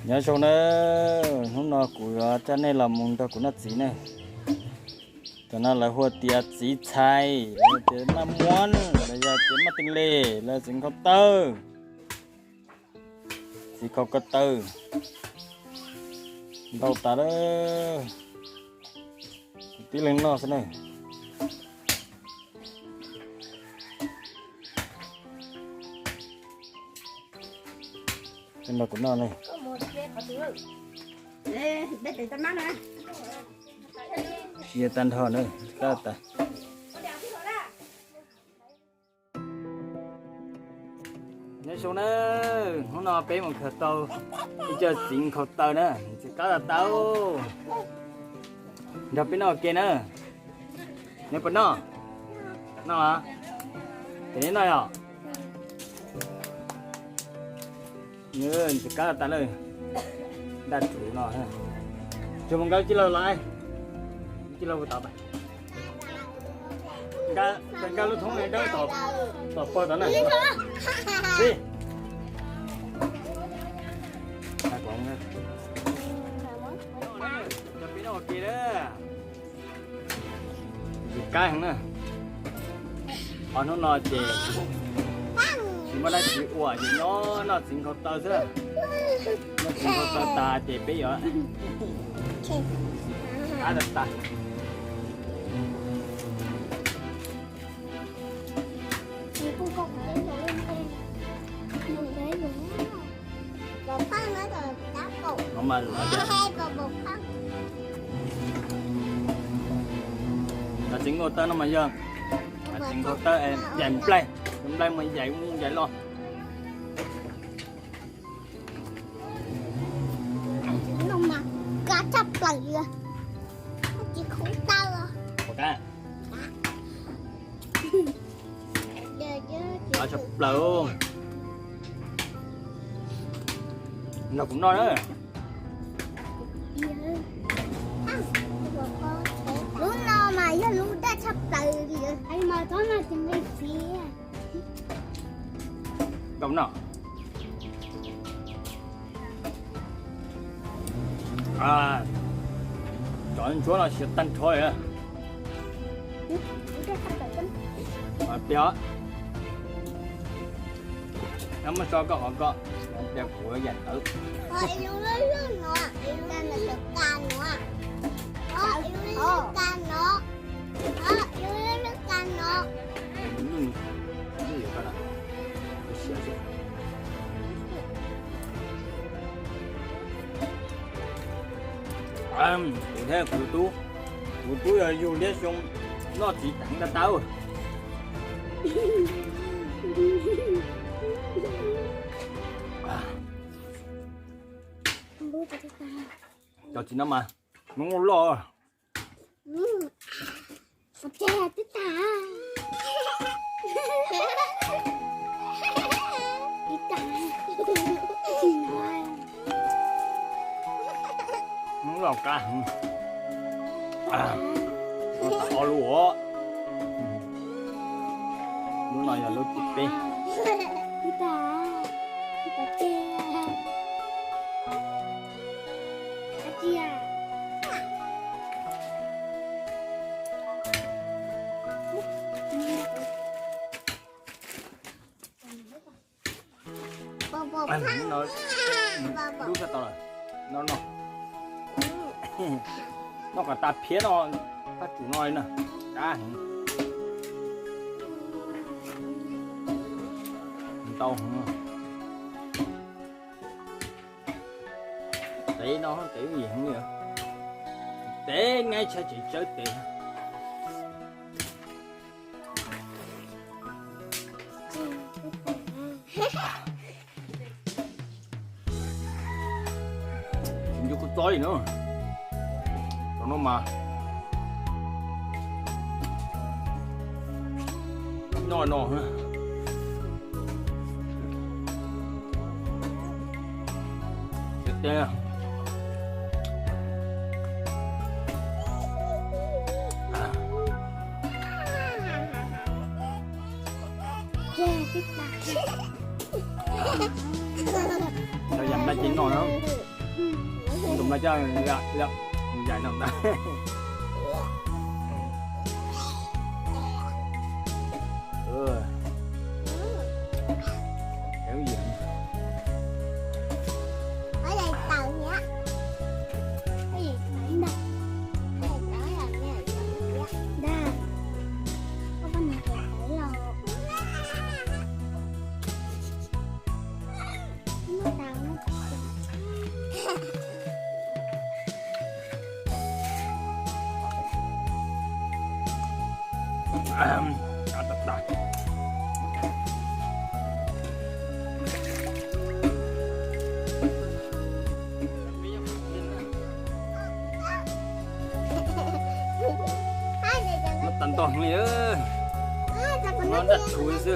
Nyob zoo na, hnub no kuv yuav coj nej los mus nrog kuv noj txiv na. Cov no lawv hu tias txiv txhais, lawv tias maj muab, lawv yog tias maj tees les, lawv txiv nkhaus taw, txiv nkhaus ko taw, ntau tas lawm. Kuv tib leeg noj xwb na. Nrog kuv noj na. Sia tag nrho na, kab tas. Nyob zoo na, hnub no peb mus khaws tau ib co txiv nkhaus taw na, txiv kab tas tau. Nrog peb noj ua ke na. Neb puas noj? Noj los? Ces neb noj yom? Txiv kab tas lawm. Daj rhuv no. Tsuas mus nkag lub cij laug los, cij laug tod. Nkag lub thoob dawb tom pawg tod na. Cov peb noj ua ke na. Txiv kab heev na. Qhov hnub no ces tsis muaj dab tsi ua ces nyob noj txiv nkhaus taw xwb. Noj txiv nkhaus taw tas ces peb yuav kab tas tas. Cov txiv nkhaus taw no mas yog txiv nkhaus taw yaim nplaig, nplaig mas yaim mus yaim los. Kab tshaj plaws li, tsis khoob taw. Kab tshaj plaws. Nrog kuv noj na. Lub no mas yog lub daj tshaj plaws li. Nrog kuv noj. Cov ntsuab no siav tag nrho li. Tias muab so koj qhov ko, tias kuv yam tawv. Kuv thiab kuv tub, kuv tub yog yug liab xyoo noj txiv teev tau tau. Cov txiv no mas noob loj. Noob loj kab heev. Ua tau ob lub os. Lub no yog lub thib peb. Lub sab tod lawm. No no, noj kom tas phiab no, qab tsum no li na. Kab heev. Ntau heev. Tev no tev yim heev li. Tev neb tshaj tseem tsawb tev. Tsis ncu kuv txob li na. Cov no mas noj no. Tiag tiag. Los yam nplai ces noj na. Mas coj lawm, dài nòng ntawd. Kéo gì? Có dây tàu nhá. Có dây tàu nè. Có dây tàu là mẹ. Đa. Có con này phải tẩy rồi. Nó tàu nó. Noj tag nrho li, noj daj thuv xwb.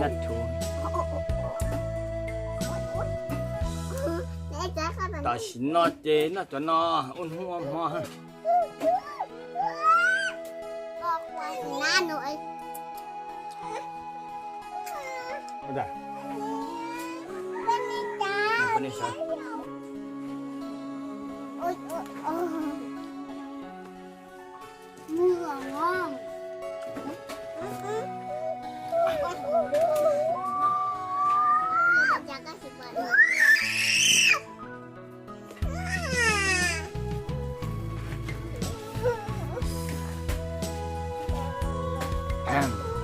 Daj thuv. Tam sim no ces noj cov no ua hnub ua hmo.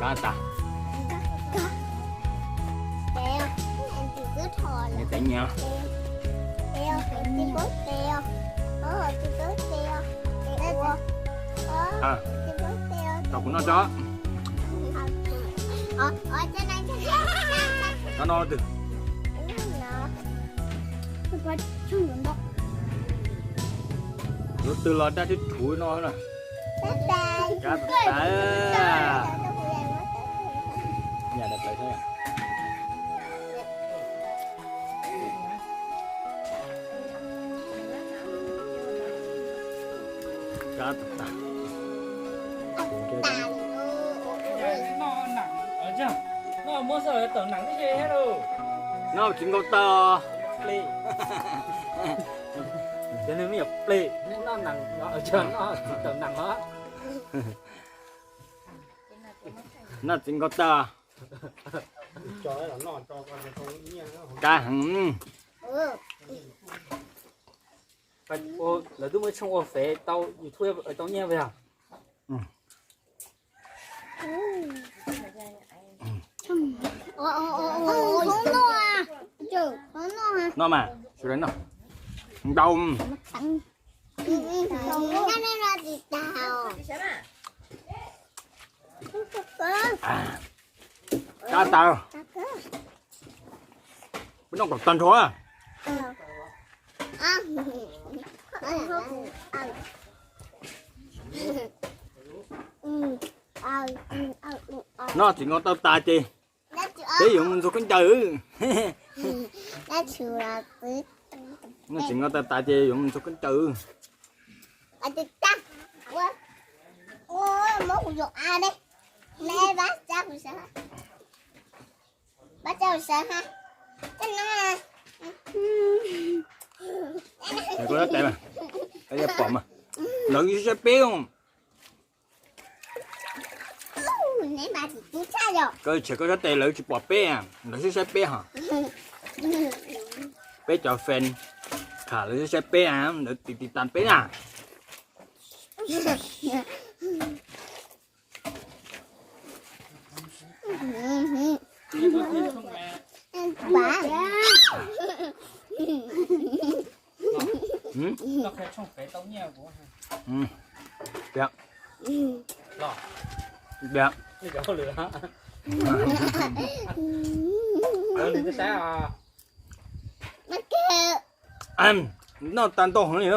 Kab tas. Nws tev nyiam. Tau kuv noj tso. Kab no twg? Lub twg los daj twb thuv no na. Kab tas. Nyam dais plaws thiab. Kab tas. Noj tsis nkaus taw. Cov neeg me nyuam plig noj nees, noj tsis tawm nees os. Noj tsis nkaus taw. Kab heev. Lawv twb muaj tshooj ua fev tau YouTube tau nyiaj yog? Noj mas, sawv daws noj. Ntau. Kab tas. Peb noj kom tag nrho. Noj tsis nkaus taw tas ces peb yuav mus ntxuag khaub ncaws. Noj tsis nkaus taw tas ces yuav mus ntxuag khaub ncaws. Koj tab tes mas, pom mas, lawv saib peb. Koj tshem koj tab tes lawv tsis pom peb, lawv saib saib peb hos. Peb cov fan kha lawv saib saib peb, lawv tiv tiv tas peb na. Noj tag ntau heev li.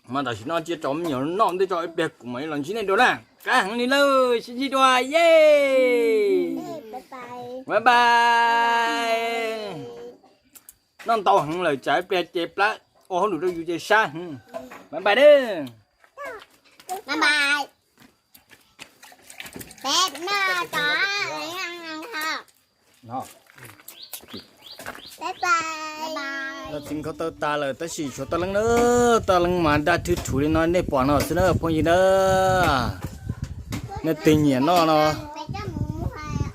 Mas tam sim no cia rau me nyuam noj ntej tso ib pliag kuv mam li los ntsib nej dua na. Qab heev li lawm, sib ntsib dua, yej. Bye bye. Noj ntau heev lawm, tsam ib pliag ces plab ua hauj lwm rau yus ces sab heev. Bye bye nawb. Bye bye. Peb noj tso. Noj txiv nkhaus taw tas lawm tab sis tshuav toj leeb na, toj leeb mas daj thwb thuv li no nej pom no xwb na phooj ywg na. Nej twg nyiam noj no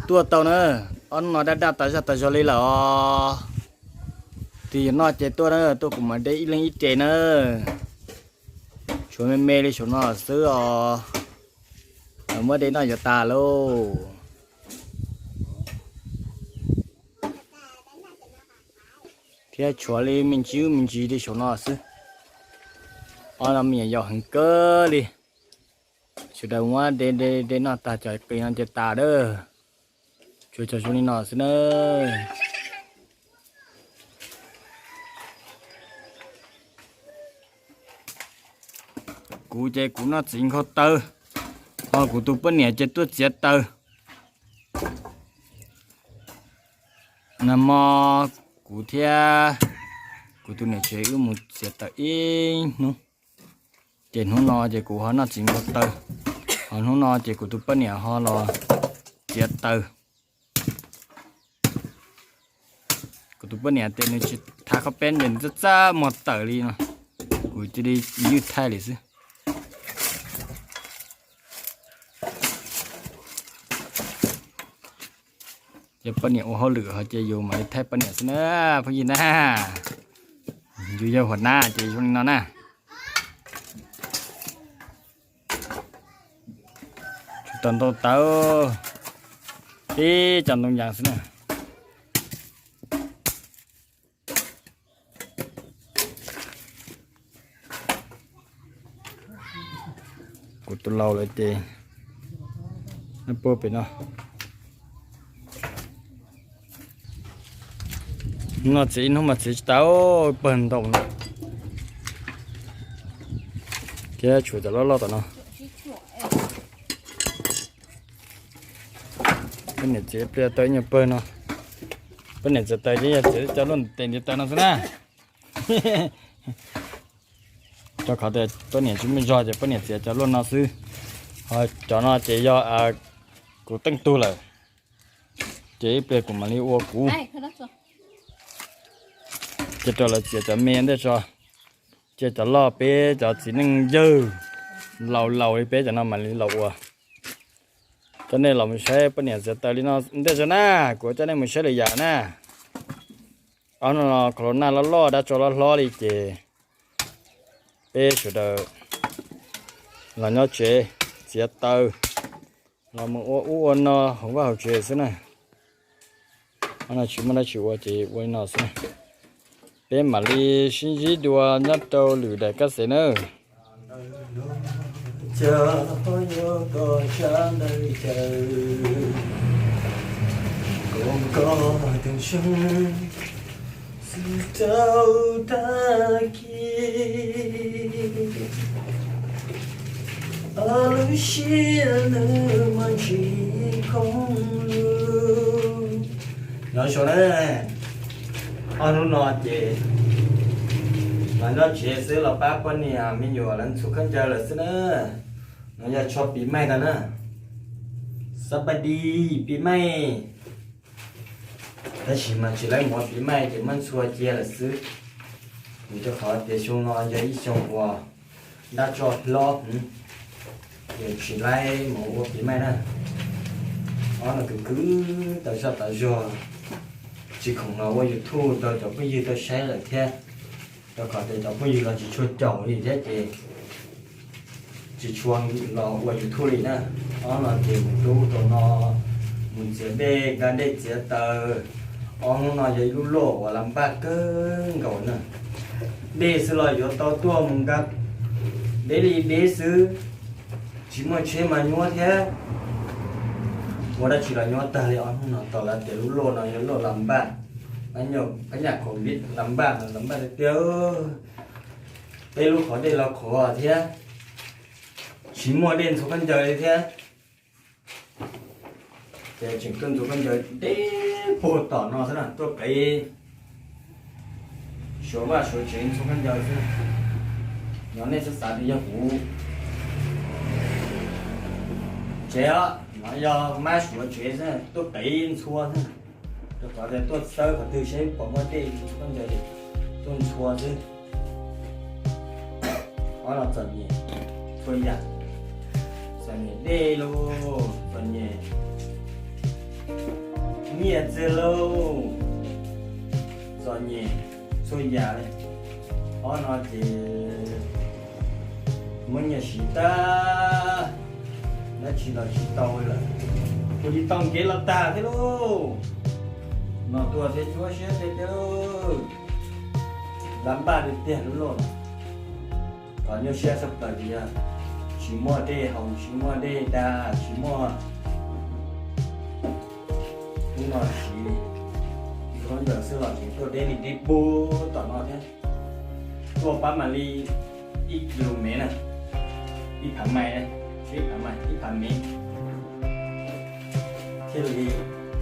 tuaj tau na, ob hnub no daj daj tas zaj tas zog li lawm os. Twg yuav noj ces tuaj na, tuaj kuv mam de ib leeg ib res na. Tshuav me me li saum no xwb os, muab de noj yuav tas lauj. Thiab tshuav li me ntsis me ntsis li saum no xwb. Ob no me nyuam yaus heev kawg li. Sawv daws muab de de de noj tag cov qis no ces tas dawb. Tsuas cov zoo li no xwb na. Kuv ces kuv noj txiv nkhaus taw, ho kuv tus poj niam ces tuaj txiav taws. Nag hmo kuv thiab kuv tus niam tsev wb mus txiav taws ib hnub, ces hnub no ces kuv ho noj txiv nkhaus taw, ho hnub no ces kuv tus poj niam ho los txiav taws. Kuv tus poj niam ces nws tsis thav qhob peb ces nws txaj txaj muag tawm li no, kuv cia li ywj thaij li xwb. Ces poj niam ua hauj lwm ho ces yus mam li thaij poj niam xwb na, phooj ywg na. Yus yog huas nab ces zoo li no na. Tshuav tau ntau tawv, tib cov ntoo yas xwb na. Kuv tus laus lawm ces noj puag pem no. Noj txiv ib hnub mas txiv tsis tas, pawg ntau no. Thiab tshuav cov loj loj tom no. Poj niam txiav ib pliag tau ib nyuag pawg no. Poj niam txiav taws ces yog txiav cov luaj tes ntiv taws no xwb na. Rau qhov tias poj niam tsis muaj zog ces poj niam txiav cov luaj no xwb. Ho cov no ces yog kuv teej tug lawm, ces ib pliag kuv mam li ua kuv. Ces rau lawv txiav cov me ntej tso, cia cov loj peb cov txiv neej yawg laus laus li peb cov no mam li los ua. Coj nej los mus saib poj niam txiav taws li no ntej tso na, kuv coj nej mus saib lwm yam na. Ob hnub no corona loj loj dab tsov loj hlob li ces peb sawv daws los nyob tsev txiav taws, los mus ua ub ua no hauv vaj hauv tsev xwb na. Ob no tsis muaj dab tsi ua ces ua li no xwb na. Peb mam li sib ntsib dua nyob rau lwm daim kaj xev nawb. Nyob zoo na, ob hnub no ces los nyob tsev xwb los pab poj niam me nyuam lawv ntxhua khaub ncaws lawm xwb na. No yog tsho pis maij tag na, xab paj di pis maij. Tab sis mas tsis laib mus ua pis maij ces muab ntxhua cia lawm xwb. Vim rau qhov tias xyoo no yog ib xyoo uas dab tsov hlob, ces tsis laib mus ua pis maij na. Ob no kwv kwv tau zaj tau zog, tsis khoom los ua YouTube rau cov phooj ywg tau saib lawm thiab. Rau qhov tias cov phooj ywg los tsis tshua caum li thiab ces tsis tshua los ua YouTube li na. Ob no ces mus rub rau no, mus txiav dej, nqa dej txiav taws. Ob hnub no yog ib lub loj uas las npaj kawg nkaus na. Dej xwb los yuav tau tuaj mus nqa deb li deb xwb, tsis muaj tsheb mas nyuaj thiab. Ua dab tsi los nyuaj tag li. Ob hnub no tau lawv tias lub loj no yog loj las npaj, phab nyaj COVID las npaj, las npaj tiag tiag. Peb lub qhov dej los qhuav thiab, tsis muaj dej ntxhua khaub ncaws li thiab. Ces tseem tuaj ntxhua khaub ncaws deb puag tom no xwb na, tuaj qiv suav vaj suav tsev ntxhua khaub ncaws xwb. Nyob nej xav xav tias yog kuv tsev os, no yog mab suav tsev xwb, tuaj qiv ntxhua xwb. Rau qhov tias tuaj xawb qhov twg seb puas muaj dej, khaub ncaws tuaj ntxhua xwb. Ob no txom nyem txhua yam, txom nyem dej lauj, txom nyem nyiaj txiag lauj, txom nyem txhua yam li. Ob no ces muab nyiaj siv tag, dab tsi los tsis tau lawm, ua li tau kev los tag thiab lauj. No tuaj thiab nyuaj siab tiag tiag lauj. Lam npaj tiag tiag lub lauj. Qhov nyuaj siab tshaj plaws yog tsis muaj dej haus, tsis muaj dej da, tsis muaj ub no siv li. Ib khaub ncaws xwb los tseem tuaj deb li deb pug tom no thiab. Tuaj pab mam li ib kis lus mev na, ib phav mais, ib phav mais, ib phav mev thiaj li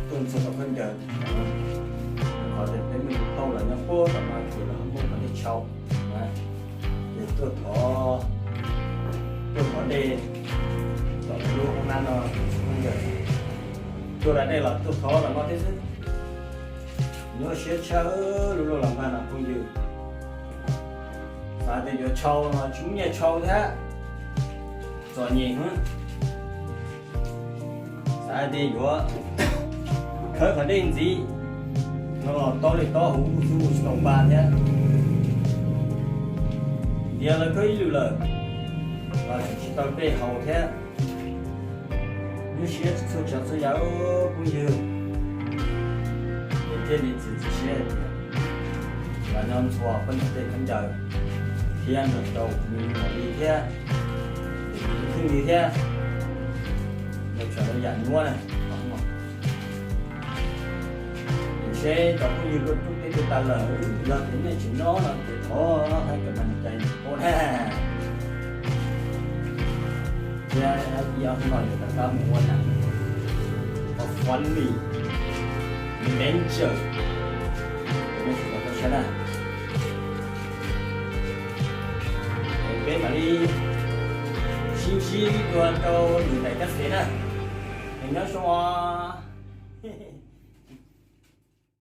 tuaj ntxhua tau khaub ncaws. Qhov tias peb me tub tauj los nyob puag tom no ces lawv ho muaj qhov dej tshau, ces tuaj thov, tuaj thov dej tom lub hoob nab no, khaub ncaws tuaj da dej los tuaj thov los no thiab xwb. Nyuaj siab tshaj lub lauj, los npaj no phooj ywg. Xav tias yuav tshau los tsis muaj nyiaj tshau thiab, txom nyem heev. Xav tias yuav khawb qhov dej ntxiv no los tob li tob hauv ntuj xwb, ua tsis tau npa thiab. Tias lawv khawb ib lwm lawm los tseem tsis tau dej haus thiab. Nyuaj siab txhua tsav txhua yam phooj ywg. Ces thiaj li txiav txim siab hais tias los nyob ntxhua peb cov dej khaub ncaws thiab nrog rau me nyuam li thiab, tus kheej li thiab, nrog rau yam nyuaj na. Seb cov phooj ywg tuaj rub teb tuaj tas lawm, yog tias nej tseem nyob no ces thov hais kom mas cai paub na. Thiab ib ob hnub no yuav rov qab mus ua nas, funny, adventure, nej sim los saib na. Peb mam li sib ntsib dua rau lwm daim kab xev na. Nyob zoo os.